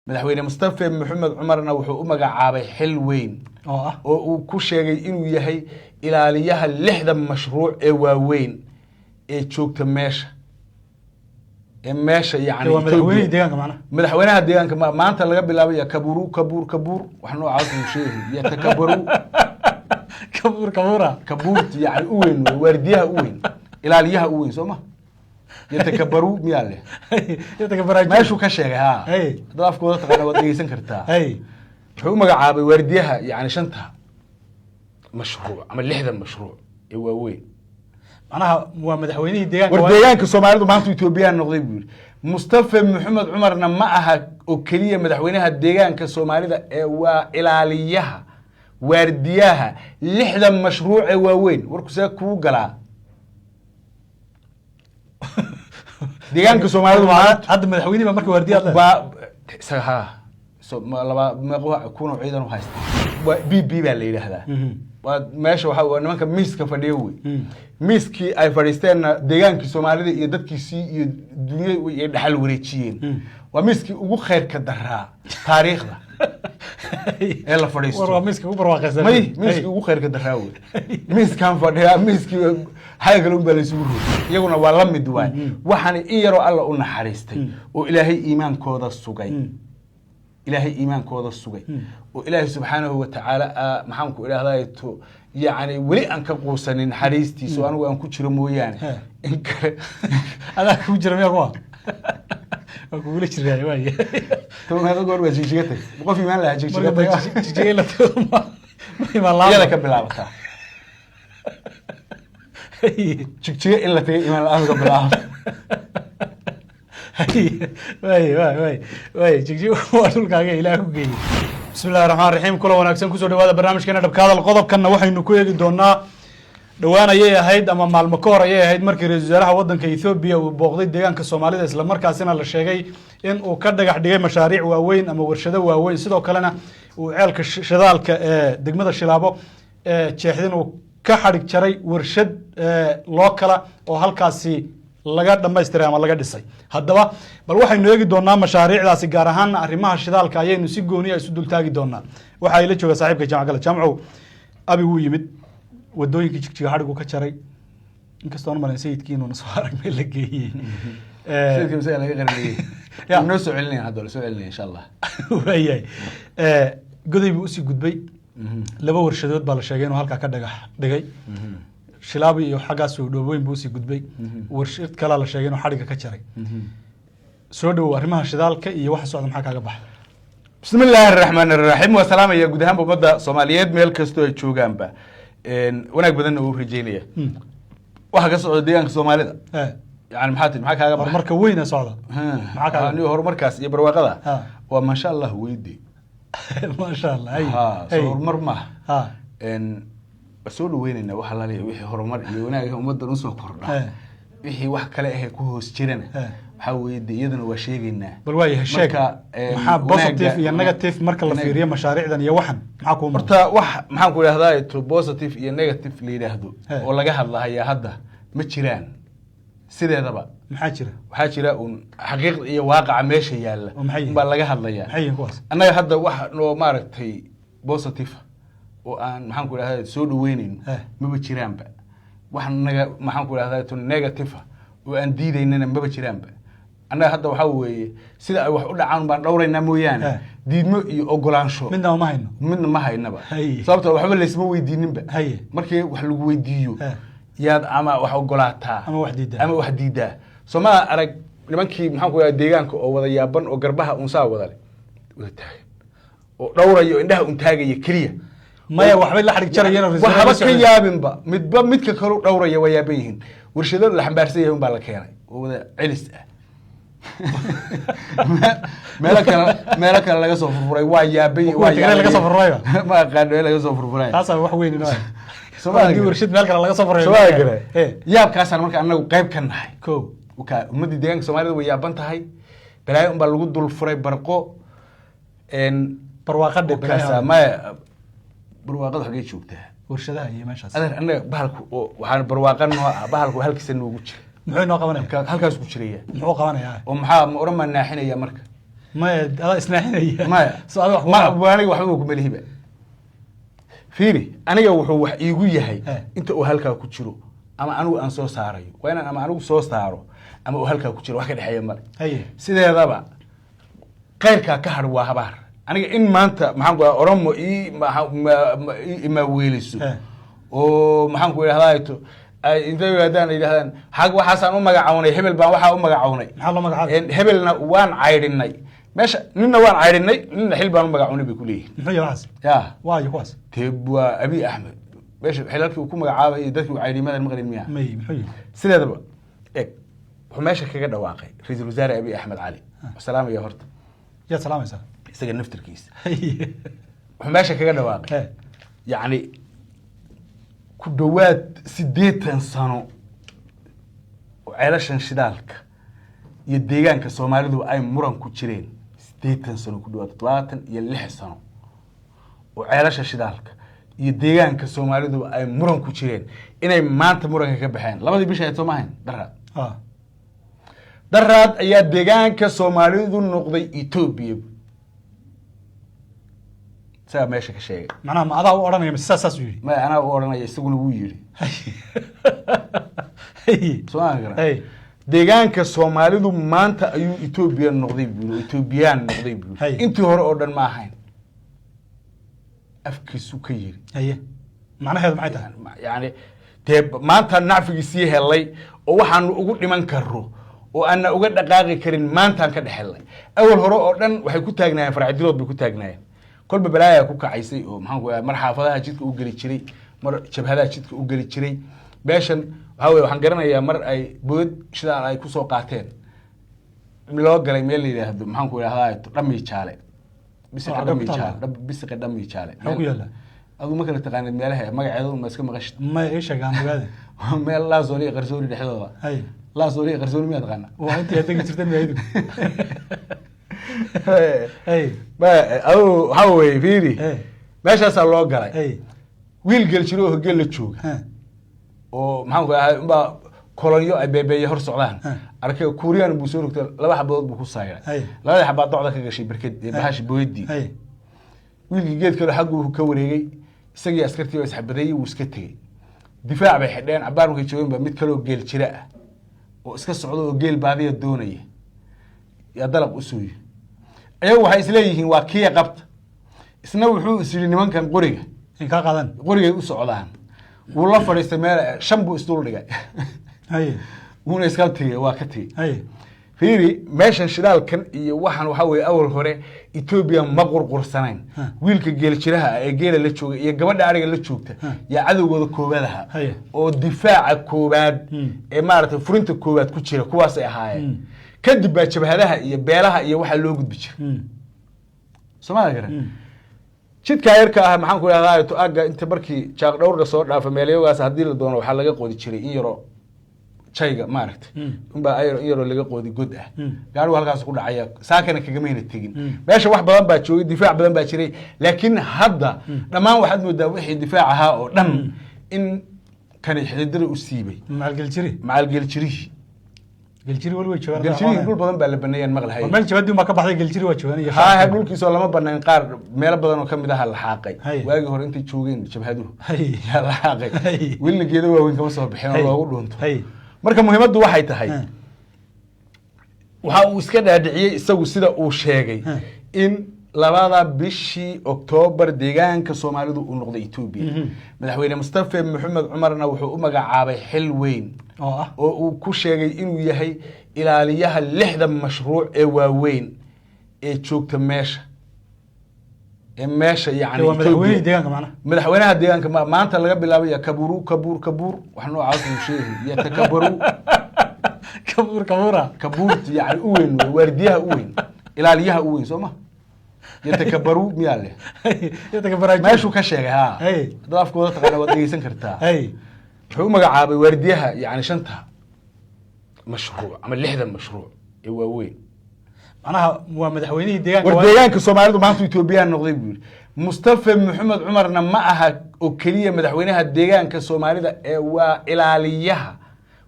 Madaxweyne Mustafe Maxamed Cumarna wuxuu u magacaabay xil weyn oo ah oo uu ku sheegay inuu yahay ilaaliyaha 60 mashruuc ee waaweyn ee joogta meesha ee meesha, yani waa madaxweynihii Ethiopia. Deegaanka macnaha. Madaxweynaha deegaanka maanta laga bilaabaya kaburu kabuur kabuur, wax noocaas uu sheegay, yatakabaru. Kabuur kabuura. Kabuurt, yani u weyn wey, waardiyaha u weyn, ilaaliyaha u weyn, soo ma yatakabaru miyaa leh? Yatakabaraju. Meeshuu ka sheegay ha. Hey. Haddaad afkooda taqaana waad dhegeysan kartaa. Hey. Wuxuu u magacaabay waardiyaha, yani shanta mashruuc ama 60 mashruuc ee waaweyn. Macnaha waa madaxweynihii deegaanka. War deegaanka Soomaalidu maanta Etoobiyaan noqday buu yidhi. Mustafa Maxamed Cumarna ma aha oo keliya madaxweynaha deegaanka Soomaalida ee waa ilaaliyaha, waardiyaha 60 mashruuc ee waaweyn. Warku see kuu galaa? Deegaanka Soomaalidu maanta Hadda madaxweynihi baa marka waardiyaad leedahay. Baa isaga ha so laba meeqo kunoo ciidan u haysta, waa b baa la yidhaahdaa. Waa meesha waxa waa nimanka miiska fadhiyo wey. Miiskii ay fadhiisteenna deegaankii Soomaalida iyo dadkiisii iyo dunyada ay dhaxal wareejiyeen. Waa miiskii ugu khayrka daraa taariikhda ee la fadhiisto. War waa miiska ugu barwaaqaysan. May, miiskii ugu khayrka daraa wey miiskan fadhiyaa. Miiskii xagga kale unbaa laysugu rogay, iyaguna waa la mid waay. Waxaana in yaroo Alla u naxariistay oo Ilaahay iimaankooda sugay, Ilaahay iimaankooda sugay oo Ilaahay subxaanahu watacaala maxaan ku idhahdaa to, yacni weli aan ka quusanin naxariistiisa oo anigu aan ku jiro mooyaane. In kale Adaa kugu jira miya? Kuwa waa kugula jiraa waay. To meeqa goor baa Jigjiga tag? Qof iimaan lahaa Jigjiga Marka tag. Jigjiga la tago ma imaan la'aan. Iyada ka bilaabataa Jigjiga in la tagay, iimaan la'aan ka bilaabata. Waay, Jigjiga waa dhulkaaga Ilaah ku geeyey. Bismi illahi raxmaan raxiim. Kula wanaagsan, kusoo dhawaada barnaamijkeena Dhabka Hadal. Qodobkanna waxaynu ku eegi doonaa, dhowaan ayay ahayd ama maalmo ka hor ayay ahayd markii ra-iisul wasaaraha waddanka Ethiopia uu booqday deegaanka Soomaalida, islamarkaasina la sheegay in uu ka dhagax dhigay mashaariic waaweyn ama warshado waaweyn. Sidoo kalena uu ceelka shidaalka ee degmada Shilaabo ee jeexdin uu ka xadhig jaray warshad loo kala oo halkaasi laga dhamaystiray ama laga dhisay. Haddaba bal waxaynu eegi doonaa mashaariicdaasi, gaar ahaana arrimaha shidaalka ayaynu si gooniya isu dultaagi doonaa. Waxaa ila jooga saaxiibka Jaamac Gale. Jaamcow, Abi wuu yimid, wadooyinkii Jigjiga xadhigu ka jaray, inkastoo aan malayn sayidkii inuuna soo arag meel la geeyey. Sayidka masaga laga qarniyey. Ya. Noo soo celinaya, hadda la soo celinaya insha Allah. Waayahay, Goday buu usii gudbay. Laba warshadood baa la sheegay inuu halkaa ka dhagax dhigay. Shilaabi iyo xaggaas Dhoobooyin buu usii gudbay, warshad kalaa la sheegay inuu xadhigga ka jaray. Soo dhowow, arrimaha shidaalka iyo waxa socda maxaa kaaga baxa? Bismi illaahi araxmaan araxiim. Waa salaamaya guud ahaanba ummadda Soomaaliyeed meel kastoo ay joogaanba. Wanaag badanna uu rajeynaya. Waxa ka socda deegaanka Soomaalida, yani maxaa tii, maxaa kaaga baxa? Horumarka weyn ee socda maxaa kaaga Ni horumarkaas iyo barwaaqada waa maasha Allah weyde. Maasha Allah, hay. Ha hay. Soo horumar maaha? Ha. Waa soo dhaweyneynaa waxa laleeyahay wixii horumar iyo wanaaga ummaddan usoo kordha. Wixii wax kale ahee ku hoos jirana waxaa weeye de iyadana waa sheegaynaa. Bal waayahay, sheeg. Marka, maxaa positive iyo negative marka la fiiriyo mashaariicdan iyo waxan, maxaa kuu muuqda? Horta wax maxaan ku idhahdaa to positive iyo negative la yidhaahdo oo laga hadlahayaa hadda ma jiraan sideedaba. Maxaa jira? Waxaa jira uun xaqiiqda iyo waaqaca meesha yaalla Oo maxay yihiin? baa laga hadlayaa. Maxay yihiin kuwaas? Annaga hadda wax noo maaragtay positive oo aan maxaan ku idhahdaa soo dhaweynayno maba jiraanba. Wax naga maxaan ku idhahdaa to negative oo aan diidaynana maba jiraanba. Annaga hadda waxaa weeye sida ay wax u dhacaan baan dhowraynaa mooyaane diidmo iyo ogolaansho midnaba ma hayno. Midna ma haynaba. Haye. Sababto waxba laysma weydiininba. Haye. Markii wax lagu weydiiyo yaad ama wax ogolaataa ama wax diidaa. Ama wax diidaa. Sooma arag nimankii maxaan ku idhahdaa deegaanka oo wada yaaban oo garbaha unsaa wada leh, wada taagan oo dhowraya oo indhaha un taagaya keliya? Maya, waxbay la xadhig jarayeen oo waxba ka socdeen. yaabinba, midba midka kalu dhowraya, waa yaaban yihiin. Warshado la xambaarsan yahay un baa la keenay oo wada celis ah, meelo kale laga soo furfuray. Waa yaabay. Kuwa Tigray laga soo furfurayba? Ma aqaan meel laga soo furfuray. Taasaa wax weyn inoo ah. Soomaaliya Haddii gare. warshad meel kale laga soo furay. Soomaaliya gare. Yaabkaasaan marka anagu qayb ka nahay. Ko. Ka ummaddii deegaanka Soomaalida way yaaban tahay. Balaayo un baa lagu dul furay barqo. Barwaaqo dhe. Kaasa maya, barwaaqadu xaggee joogtaa? Warshadaha iyo meeshaas. Adeer, annaga bahalku oo waxaan barwaaqa noo ah, bahalku halkiisa noogu jira. Muxuu inoo qabanaya? Halkaas ku jiraya. Muxuu qabanayaa? Oo maxaa ma oran, maa naaxinaya marka. Maya, adaa isnaaxinaya. Maya. So ada wax Ma aniga waxba kuma lihiba. Fiiri, aniga wuxuu wax iigu yahay inta uu halkaa ku jiro ama anigu aan soo saarayo, waa inaan ama anigu soo saaro ama uu halkaa ku jiro, wax ka dhexeeya male. Sideedaba qayrkaa ka hadh waa habaar. Aniga in maanta, maxaan ku dhaha, Oromo ii ii imaaweeliso oo, maxaan ku idhahdaa, to ay intay yimaadaan ay yidhahdaan xag waxaasaan u magacawnay, hebel baan waxaa u magacawnay. Maxaa loo magacaabay? Hebelna waan caydhinay meesha, ninna waan caydhinay, ninna xil baan u magacawnay bay kuleeyihin. Muxuu yahay waxaas? Ya. Waayo kuwaas? Tee waa Abiy Axmed meesha xilalkii uu ku magacaabay dadkii uu caydhimadan maqlin miya? May, muxuu yahay? Sideedaba eg, wuxuu meesha kaga dhawaaqay ra-iisul wasaare Abiy Axmed Cali, salaamaya horta. Yaad salaamaysaa? Isaga naftirkiisa. Wuxuu meesha kaga dhawaaqay, yacni, ku dhowaad 80 sano oo ceelashan shidaalka iyo deegaanka Soomaalidu ay muran ku jireen, 80 sano ku dhawaad, 76 sano oo ceelasha shidaalka iyo deegaanka Soomaalidu ay muran ku jireen, inay maanta muranka ka baxeen. Labadii bisha ahayd, soo ma ahayn Daraad? Daraad ayaa deegaanka Soomaalidu noqday Etoobiya. Isagaa meesha ka sheegay. Macnaha ma adaa u odhanaya mise saas saas u yidhi? Maya, anaa u odhanaya, isaguna wuu yidhi. Soo ma garan? Deegaanka Soomaalidu maanta ayuu Etoobiya noqday buu yidhi, oo Etoobiyaan noqday buu yidhi. Intii hore oo dhan ma ahayn, afkiisu ka yidhi. Haye, macnaheedu maxay tahay? Yani dee maanta nacfigiisii helay oo waxaanu ugu dhiman karo oo aana uga dhaqaaqi karin maantaan ka dhex helnay. Awal hore oo dhan waxay ku taagnaayeen farcidilood bay ku taagnaayeen, kolba balaayaa ku kacaysay oo, maxaan ku, mar xaafadaha jidka u geli jiray, mar jabhadaha jidka u geli jiray. Meeshan waxaa weye, waxaan garanayaa mar ay bood shidaal ay kusoo qaateen loo galay meel la yidhaahdo, maxaan ku idhahdaa, Dhami Jaale, Bisiqa. Oo, xagee Dhami ku taala? Jaale, Bisiqa Dhami Jaale. Maxaa ku yaala? Aduu ma kala taqaanid meelaha magaceeda, ma iska maqashid? Maya, ii sheeg aan ogaade. Meel Laasooli iyo Qarsooni dhexdooda. Laasooli iyo Qarsooni miyaa taqaana? Waa intii aad degi jirtay miyaa idigu? Haye. Adugu waxaa weye, fiiri, meeshaasaa loo galay. Wiil gel jiro oo hogeel la jooga oo, maxaan ku ahay, unbaa kolonyo ay beebeeye hor socdaan arkay. Kuuriyaan buu soo rogtay, laba xabadood buu ku sayray. Labadii xabaad docda ka gashay berked bahashi booyadii. Wiilkii geed kale xagguu ka wareegay, isagii askartii baa isxabadeeyey, wuu iska tegey. Difaac bay xidheen. Cabaar markay joogeen baa mid kaloo geel jira ah oo iska socda oo geel baadiya doonaya yaa dalaq u soo yiri. Ayagu waxay isleeyihiin waa kiya qabta, isna wuxuu is yidhi nimankan qoriga in kaa qaadan. Qorigay u socdaan. Wuu la fadhiistay meel, shan buu isdul dhigay. Wuuna iska tegey, waa ka tegey. Fiiri, meeshan shidaalkan iyo waxaan waxaa weye, awal hore Etoobiya ma qurqursanayn. Wiilka geeljiraha ah ee geela la jooga iyo gabadha ariga la joogta yaa cadowgooda koowaad ahaa oo difaaca koowaad ee maaragtay furinta koowaad ku jira kuwaasay ahaayeen. Kadib baa jabhadaha iyo beelaha iyo waxaa loo gudbi jiray. Soomaalia garan. Jidkaa yarka ah, maxaan ku idhahdaa, to agga inta markii jaaq dhowrka soo dhaafa meelyagaas, haddii la doono waxaa laga qoodi jiray in yaroo jayga maaragtay unbaa ayar in yaroo laga qoodi god ah. Gaarigu halkaas ku dhacaya, saakana kagamayna tegin. Meesha wax badan baa joogay, difaac badan baa jiray, laakiin hadda dhammaan waxaad moodaa wixii difaac ahaa oo dhan in kani xididada u siibay. Macal geljiri. Macal geljirihii. Geljiri weli way joogaan. Geljirihii dhul badan baa la baneeyaan maqlahay. War meel jabadii baa ka baxday, geljiri waa joogaan iyo haa, dhulkiisoo lama banayn, qaar meelo badan oo kamid aha la xaaqay. Waagii hore intay joogeen jabhaduhu yaa la xaaqay. Welina geedo waaweyn kama soo bixin oo loogu dhuunto. Marka muhiimaddu waxay tahay, waxa uu iska dhaadhiciyey isagu, sida uu sheegay, in labada bishii Oktoobar deegaanka Soomaalidu uu noqday Etoobiya. Madaxweyne Mustafe Maxamed Cumarna wuxuu u magacaabay xil weyn oo ah oo uu ku sheegay inuu yahay ilaaliyaha lixda mashruuc ee waaweyn ee joogta meesha, ee meesha yani waa madaxweynihii Ethiopia. Deegaanka macnaha. Madaxweynaha deegaanka maanta laga bilaabaya kaburu kabuur kabuur, wax noocaas uu sheegay, iyo takabaru. Kabuur kabuura. Kabuurt yani u weyn wey, waardiyaha u weyn, ilaaliyaha u weyn, soo ma yatakabaru miyaa leh? Yatakabaraajo. Meeshuu ka sheegay ha. Dad afkooda taqaana waad dhegeysan kartaa. Wuxuu u magacaabay waardiyaha yani shanta mashruuc ama lixda mashruuc ee waaweyn. Macnaha waa madaxweynihii deegaanka. War deegaanka Soomaalidu maanta Etoobiyaan noqday buu yidhi. Mustafa Maxamed Cumarna ma aha oo keliya madaxweynaha deegaanka Soomaalida ee waa ilaaliyaha,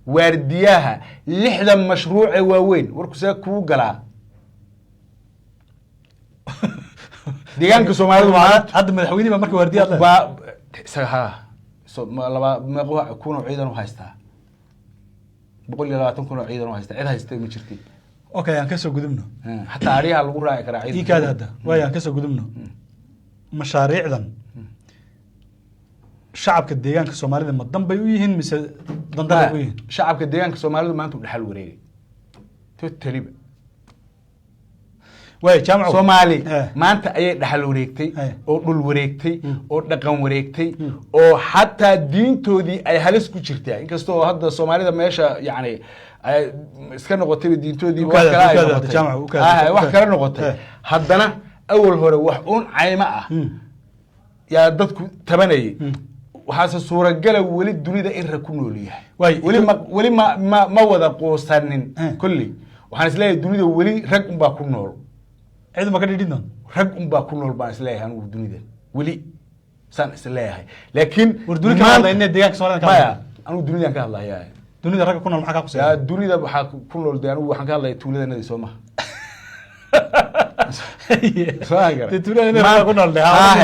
waardiyaha lixda mashruuc ee waaweyn. Warku see kuu galaa? Deegaanka Soomaalidu maanta Hadda madaxweyne baa marka waardiya aad leedahay. Baa isaga ha so ma laba meeqo kun oo ciidan u haystaa, 120,000 oo ciidan u haystaa, cid haysta ma jirti. Okay, aan kasoo gudubno. Xataa aryaha lagu raaci karaa ciidan. Ii kaada hadda waaya, aan kasoo gudubno mashaariicdan. Shacabka deegaanka Soomaalida ma dan bay u yihiin mise dandaray u yihiin? Shacabka deegaanka Soomaalidu maanta u dhaxal wareegay totally. Waaya, Jaamaco. Soomaali maanta ayay dhaxal wareegtay oo dhul wareegtay oo dhaqan wareegtay oo xataa diintoodii ay halis ku jirtaa, inkastoo hadda Soomaalida meesha yani ay iska noqotay diintoodii wax Ukaada, kale ay ukaada, noqotay. Jaamac, ukaada, Wax ukaada. kale noqotay. Haddana awal hore wax uun caymo ah yaa dadku tabanayay. Waxaase suuragala weli dunida in rag ku nool yahay. Weli ma weli ma wada quusanin. Kolley waxaan isleeyahay dunida weli rag unbaa ku nool. Cid ma ka dhidhin doon? Rag unbaa ku nool baan isleeyahay anigu, dunida weli saan isleeyahay, laakiin War dunida kama hadlayne, deegaanka Soomaalida ka Maya, hadlayna. Anigu dunidaan ka hadlayaa. Dunida ragga ku nool maxaa kaa Yaa quseeya? Dunida waxaa ku nool dee, anigu waxaan ka hadlaya tuuladanadii, soo maha? Soo ma garan? Dee tuulada ragga ku nool dee,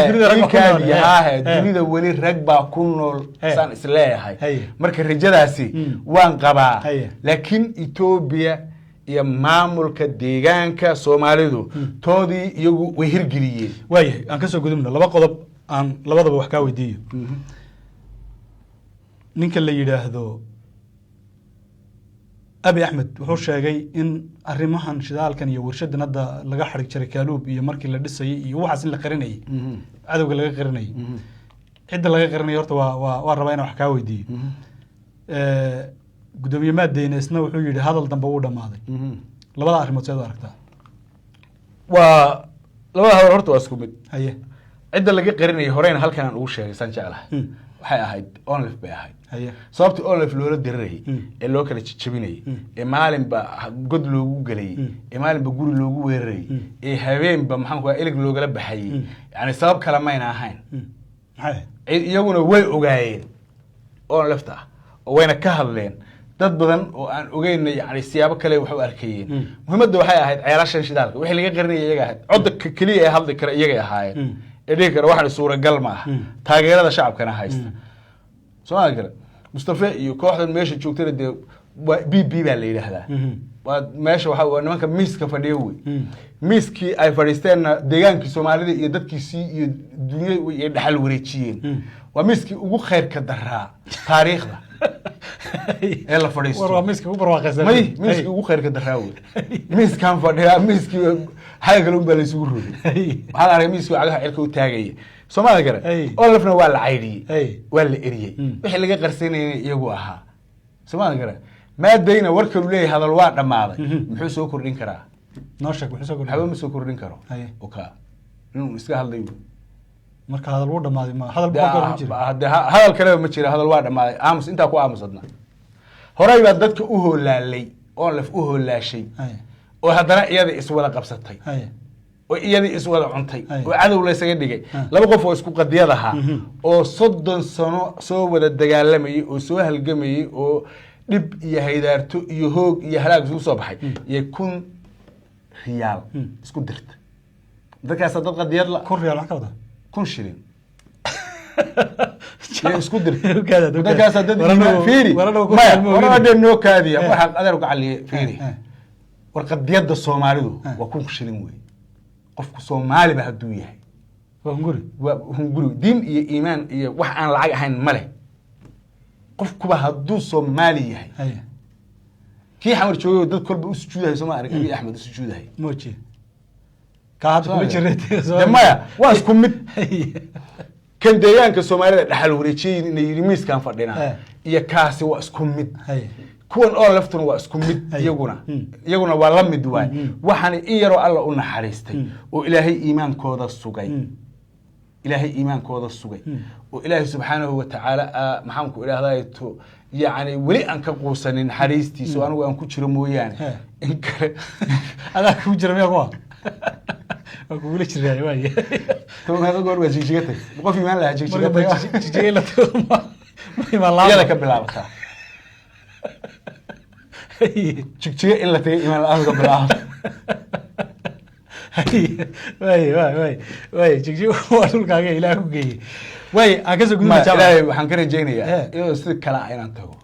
dunida ragga ku nool. Haahe, dunida weli rag baa ku nool saan isleeyahay. Marka rajadaasi waan qabaa. Laakiin Etoobiya iyo maamulka deegaanka Soomaalidu toodii iyagu way hirgeliyeen. Waayahay, aan kasoo gudubno. Laba qodob aan labadaba wax kaa weydiiyo. Ninka la yidhaahdo Abi Axmed wuxuu sheegay in arrimahan shidaalkan iyo warshadan hadda laga xarig jaray Kaaluub iyo markii la dhisayay iyo waxaas in la qarinayay, cadowga laga qarinayay. Cidda laga qarinaya horta waa rabaa inaan wax kaa weydiiyo. Gudoomiye Maadeyne isna wuxuu yidhi hadal dambe wuu dhammaaday. Labada arrimood seed u aragtaa? Waa labada hadal horta waa isku mid. Cidda laga qarinayay horeyna halkan aan ugu sheegay saan jeclahay, waxay ahayd ONLF bay ahayd. Sababta ONLF loola dirirayay ee loo kala jejebinayay ee maalinba god loogu gelayay ee maalinba guri loogu weerarayay ee habeenba maxaan ku ilig loogala baxayay, yani sabab kale mayna ahayn. Maxay ahayd? Iyaguna way ogaayeen ONLFta ah oo wayna ka hadleen. Dad badan oo aan ogeyna yani siyaabo kale wax u arkayeen. Muhiimadda waxay ahayd ceelashan shidaalka wixii laga qarinaya iyaga ahayd. Codda keliya ee hadli kara iyagay ahaayeen ee dhihi kara waxaan suuragal ma aha, taageerada shacabkana haysta. Soo ma kale Mustafe iyo kooxdan meesha joogtana dee waa PP baa la yidhaahdaa. Waa meesha waxa waa nimanka miiska fadhiyo wey. Miiskii ay fadhiisteenna deegaankii Soomaalida iyo dadkiisii iyo dunya ay dhaxal wareejiyeen. Waa miiskii ugu khayrka daraa taariikhda ee la fadhiisto. War waa miiska ugu barwaaqaysan. May, miiskii ugu khayrka daraa wey. Miiskaan fadhiyaa, miiskii xagga kale un baa la isugu rogay. Waxaa la arkay miiskii cagaha cirka u taagaya, soomaalida kale. ONLFna waa la caydhiyey, waa la eriyey. Wixii laga qarsanayay iyagu ahaa, soomaalida kale. Maadayna warkalu leeyahay hadal waa dhammaaday, muxuu soo kordhin karaa? Noo sheeg wuxuu soo kordhiyay. Waxba ma soo kordhin karo. Oka inuu iska hadlay. Marka hadal wuu dhammaaday, ma hadal boqol goor ma jiro? Dee hadal kaleba ma jira, hadal waa dhammaaday, aamus intaa ku aamusadna. Horey baa dadka u hoolaalay, ONLF u hoolaashay oo haddana iyada iswada qabsatay oo iyadii iswada cuntay oo cadow laysaga dhigay. Laba qof oo isku qadiyad ahaa oo 30 sano soo wada dagaalamayay oo soo halgamayay oo dhib iyo haydaarto iyo hoog iyo halaag isugu soo baxay iyo 1000 riyaal isku dirta. Dadkaasa dad qadiyad la 1000 riyaal maxaa ka wadaa? 1000 shilin iyo isku dirta. Ukaada, ukaada. Dadkaasa dad Waranagu- iimaan- fiiri waranagu ku maya fiirma ogin. warana dee noo kaadiya. Waxaa adeer gacaliye, fiiri. War qadiyadda Soomaalidu waa 1000 shilin wey. Qofku Soomaaliba hadduu yahay Waa hunguri. Waa hunguri, diin iyo iimaan iyo wax aan lacag ahayn ma leh. Qofkuba hadduu Soomaali yahay, kii Xamar joogay oo dad kolba u sujuudahay, sooma arag Abiy Axmed u sujuudahay? Mooji ka hadda kuma jirre. De maya, waa isku mid. Kan deegaanka Soomaalida dhaxal wareejiyey inay yidhi miiskaan fadhinaa iyo kaasi waa isku mid. Kuwan oo laftuna waa isku mid. Iyaguna iyaguna waa la mid waay. Waxaana in yaroo Alla u naxariistay oo Ilaahay iimaankooda sugay, Ilaahay iimaankooda sugay oo Ilaahay subxaanahu watacaala maxaan ku idhahdaa to, yacni weli aan ka quusanin naxariistiisa oo anigu aan ku jiro mooyaane in kale. Adaa kugu jira miya? Kuwa waa kugula jiraa waaye. Tobanka goor baa Jigjiga tag, qof iimaan lahaa Jigjiga Marka tag. Jigjiga la tago ma imaan la'aan. Iyada ka bilaabataa Jigjiga in la tagay iimaan la'aan ka bilaabata. Way way way way, Jigjiga waa dhulkaaga Ilaah ku geeyey. Way, aan kasoo gudubna, Ma Jaamac. Ilaahay waxaan ka rajaynayaa iyadoo sida kale ah inaan tago.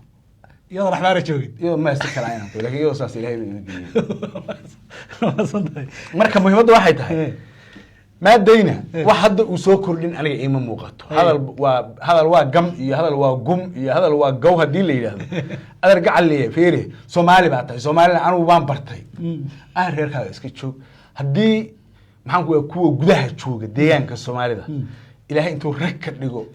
Iyadoo raxmaana joogin. Iyadoo ma si kale ah inaan tago, laakiin iyadoo saas Ilaahay baa iga geeyey. Mahadsan tahay. Marka muhiimadda waxay tahay, maadayna wax hadda uu soo kordhin aniga iima muuqato. Hadal waa hadal, waa gam iyo hadal waa gum iyo hadal waa gaw. Haddii la yidhaahdo adar gacal leeyahay, feere, Soomaali baa tahay, Soomaalina anigu baan bartay. Ah, reerkaaga iska joog. Haddii maxaan ku kuwa gudaha jooga deegaanka Soomaalida Ilaahay intuu rag ka dhigo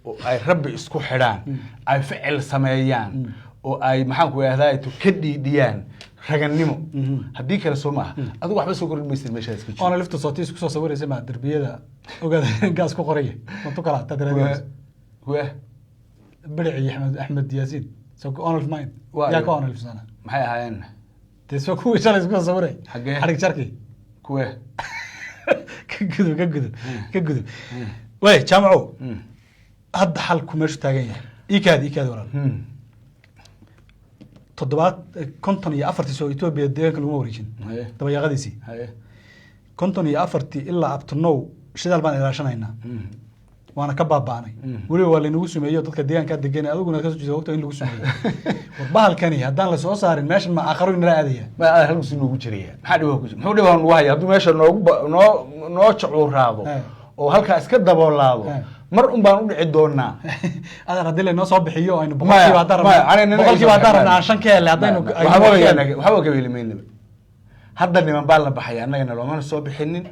oo ay Rabbi isku xidhaan, ay ficil sameeyaan oo ay maxaan ku idhahdaa ka dhiidhiyaan ragannimo. Haddii kale soo maaha, adigu waxba soo kordhin maysid, meeshaa iska joog. Oona lifta sootiis kusoo sawiraysa ma derbiyada ogaada gaas ku qoraya mantu kala taad raadinayso. Weh. Beric iyo Axmed Yaasiin soo onalif mayn. Waa yaa ka iyo. Onalifsana. Maxay ahaayeen? Dee soo kuwii shalay isku soo sawiray. Xaggee? Xarig jarkii. Kuwe? Ka gudub, ka gudub, ka gudub. Way, Jaamaco, hadda xalku meeshu taagan yahay, ikaadi, ikaadi walaal. Toddobaad 54-tii soo Etoobiya deegaanka laguma wareejin. Haye. Dabayaaqadiisii. Haye. 54-tii ilaa up to now shidaal baan ilaashanaynaa, waana ka baaba'nay. Weliba waa laynagu sumeeyo dadka deegaankaa degan, adiguna kasoo jeeda waqti in lagu sumeeyo. War bahalkani haddaan la soo saarin meeshan ma aakharo inala aadaya? Ma aad halkiisu noogu jiraya? Maxaa dhiba ku jira? Muxuu dhiba nagu haya hadduu meesha noogu noo jacuuraado oo halkaa iska daboolaado? Mar un baan u dhici doonaa. Adeer, haddii laynoo soo bixiyo aynu Maya, boqolkiiba haddaan maya, rabna aniga boqolkiiba haddaan rabna aan 5 ka helnay, haddaynu aynu waxba ka helnay. Waxba kabeelimaynaba. Hadda niman baa la baxaya, annagana loomana soo bixinin,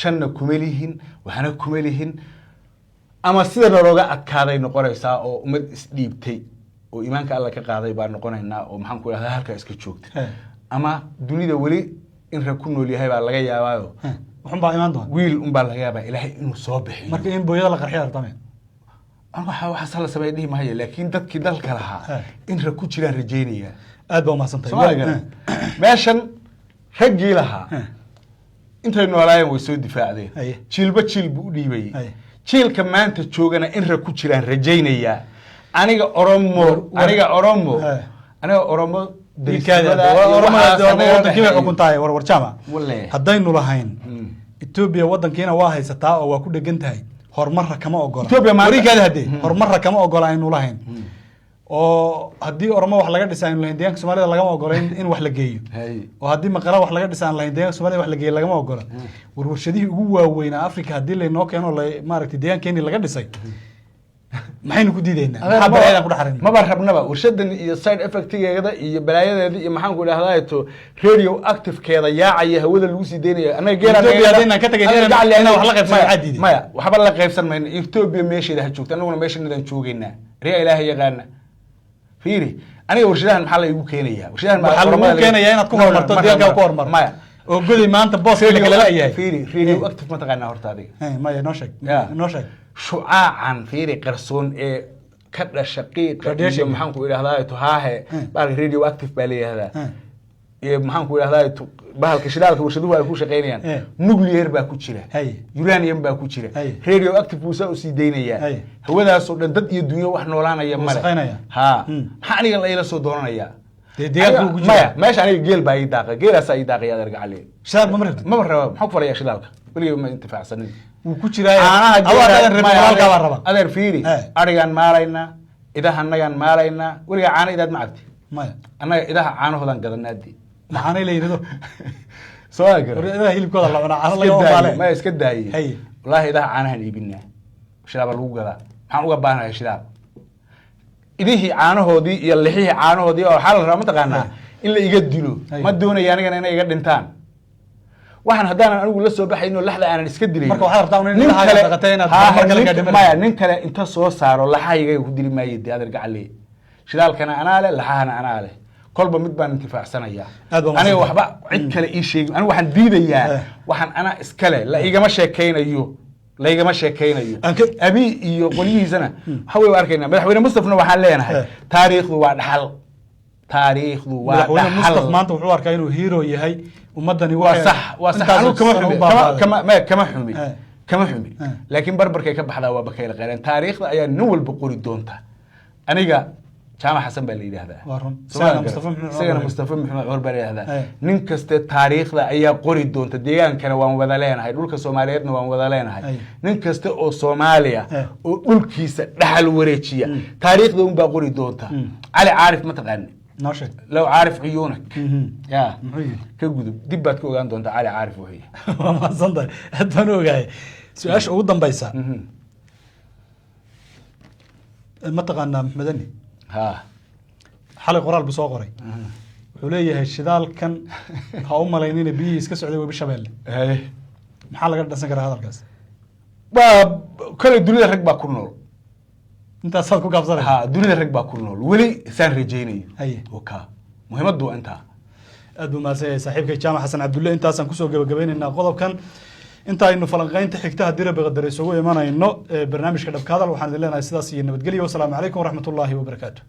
5-na kuma lihin, waxna kuma lihin. Ama sida nalooga adkaaday noqonaysaa oo ummad isdhiibtay oo iimaanka Alla ka qaaday baa noqonaynaa oo maxaan ku idhahdaa halkaa iska joogta. Ama dunida weli in rag ku nool yahay baa laga yaabaayo. Waxun baa imaan doona. Wiil un baa laga yaabaa Ilaahay inuu soo bixiyo. Marka in booyada la qarxiyo artame. Waxaas la sameeya dhihi maayo, laakiin dadkii dalka lahaa in rag ku jiraan rajaynaya. Aad baa umahadsantahay. Soomaali garan meeshan raggii lahaa intay noolaayeen way soo difaacdeen. Jiilba jiil buu u dhiibayey. Jiilka maanta joogana in rag ku jiraan rajaynayaa. Aniga Oromo aniga Oromo aniga Oromo Wiilkaada, derisnimada iyo waxaas anaga wadankii bay dhexeeyo. Xukuntahay war Jaamac. Walle. Haddaynu lahayn Etoobiya wadankiina waa haysataa oo waa ku dhegan tahay, horumarra kama ogola. Ethiopia maanta- Warigaada haddee horumarra kama ogola aynu lahayn, oo haddii Oromo wax laga dhisa aynu lahayn, deegaanka Soomaalida lagama ogola in wax la geeyo. Oo haddii maqala wax laga dhisa aan lahayn, deegaanka Soomaalida wax la geeyo lagama ogola. War warshadihii ugu waaweynaa Africa haddii laynoo keeno, la maaragtay deegaankeeni laga dhisay, maxaynu ku diidaynaa? Maxaa balaayadan ku dhex aragna? Maba rabnaba warshadan iyo side effectigeeda iyo balaayadeeda iyo maxaan ku idhahdaa to radio activekeeda yaacaya hawada lagu sii deynayo. Annaga geela Ethiopia haddaynan ka tagayn inaan wax la qaybsan, Maya, maxaa diiday? Maya, waxba la qaybsan mayno. Ethiopia meesheeda ha joogto, annaguna meeshanadaan joogaynaa. Riyaa Ilaahay yaqaana. Fiiri, aniga warshadahan maxaa la igu keenayaa? Warshadahan Waxaa lagu Oromada keenayaa inaad ku No, no, horumarto, ma deegaanka rabno. ku horumarto. Maya. Oo goday maanta booska la kala la'yahay. Fiiri, radio active ma taqaanaa horta adiga? Maya, noo sheeg. Ya. Noo sheeg. Shucaacan fiiri qarsoon ee ka dhasha qiiqa Radiation. iyo maxaan ku idhahdaa to haahe bahalka radio active baa la yidhahdaa iyo maxaan ku idhahdaa to bahalka shidaalka warshaduhu ay ku shaqaynayaan. Nuclear baa ku jira, uranium baa ku jira. Radio active buu saa usii deynayaa. Hawadaasoo dhan dad iyo dunyo wax noolaanaya Wuu male. wasakhaynaya. Ha. Maxaa aniga la ila soo doonanayaa? Dee deegaanka Aniga- uu ku jira. Maya, meesha aniga geel baa ii daaqa, geelaasaa ii daaqaya, adeer gacale. Shidaal ma rabtid? Maba raba. Maxaa ku falayaa shidaalka? Weligay ma intifaacsanin. Wuu ku jiraa. Caanaha Adoo haddaadan rabin, maya, walaalkaa baa raba. Adeer fiiri, arigaan maalaynaa, idaha annagaan maalaynaa. Weligaa caana idaad ma cabti? Maya. Annaga idaha caanahoodaan gadanaadi. Maxaanay la yidhahdo? Soo War gara. idaha hilibkooda la cunaa, caano Iska lagama daaye, maale. maya, iska daaye. Wallaahi idaha caanahan iibinaa, shidaal baa lagu gadaa. Maxaan uga baahanahay shidaal? Idihii caanahoodii iyo lixihii caanahoodii oo waxaa la rabaa mataqaanaa in la iga dilo. Ma doonaya anigana inay iga dhintaan. Waxaan haddaanan anigu la soo baxayno, laxda aanan iska dilayn. Marka waxaad rabtaa un in Nin indhahaaga kale- dhaqatay inaad Haa, horumar kale gaadho marka. Maya, nin kale inta soo saaro laxahayga ku dili maayo. Dee adeer gacale, shidaalkana anaa leh, laxahana anaa leh, kolba mid baan intifaacsanayaa. Aad baa Aniga mahadsantahay. waxba cid kale ii sheegi. Anigu waxaan diidayaa waxaan anaa iskale la igama sheekaynayo, la igama sheekaynayo. Abi iyo qolyihiisana waxa wey arkaynaa. Madaxweyne Mustafna waxaan leenahay taariikhdu waa dhaxal, taariikhdu waa Madaxweyne Mustaf dhaxal. maanta wuxuu arkaa inuu hero yahay ummadani. Waa sax, waa sax. Intaasoo Anigu kama sano xumi u baabaaday. kama maya, kama xumi. Kama xumi. Laakiin barbarkay ka baxdaa waa bakayla qeyreen. Taariikhda ayaa nin walba qori doonta. Aniga Jaamac Xasan baa la yidhaahdaa. Waa run. Soomaali Isagana garan. Mustafa Maxamed Cumar Isagana baa la Mustafa Maxamed Cumar baa la yidhahdaa. Aye. Nin kaste taariikhda ayaa qori doonta. Deegaankana waan wada leenahay, dhulka Soomaaliyeedna waan wada leenahay. Aye. Nin kasta oo Soomaaliya Aye. oo dhulkiisa dhaxal wareejiya, taariikhda unbaa qori doonta. Cali Caarif ma taqaani? Noo sheeg. Low caarif cuyuunak ya. Muxuu yidhi? Ka gudub, dib baad ka ogaan doontaa Cali Caarif wuxuu yahay. Waa mahadsan tahay, aad baan u ogahay. Su-aasha ugu dambaysa, ma taqaanaa Maxmedani? Ha. Xalay qoraal buu soo qoray. Wuxuu leeyahay, shidaalkan ha u malaynina biyihii iska socday Webi Shabeelle. Maxaa laga dhansan karaa hadalkaas? Waa kale, dunida rag baa ku nool. Intaasaad ku gaabsanaysa? Ha, dunida rag baa ku nool weli, saan rajaynayo. Haye. Oka, muhiimaddu waa intaa. Aad buu mahadsan yahay saaxiibkay Jaamac Xasan Cabdulle. Intaasaan kusoo gabagabeynaynaa qodobkan. Inta aynu falanqeynta xigta haddii Rabbi qadar isugu imanayno ee barnaamijka Dhabka Hadal, waxaan idin leenahay sidaas iyo nabadgelyo. Wasalaamu calaykum waraxmatullaahi wabarakaatu.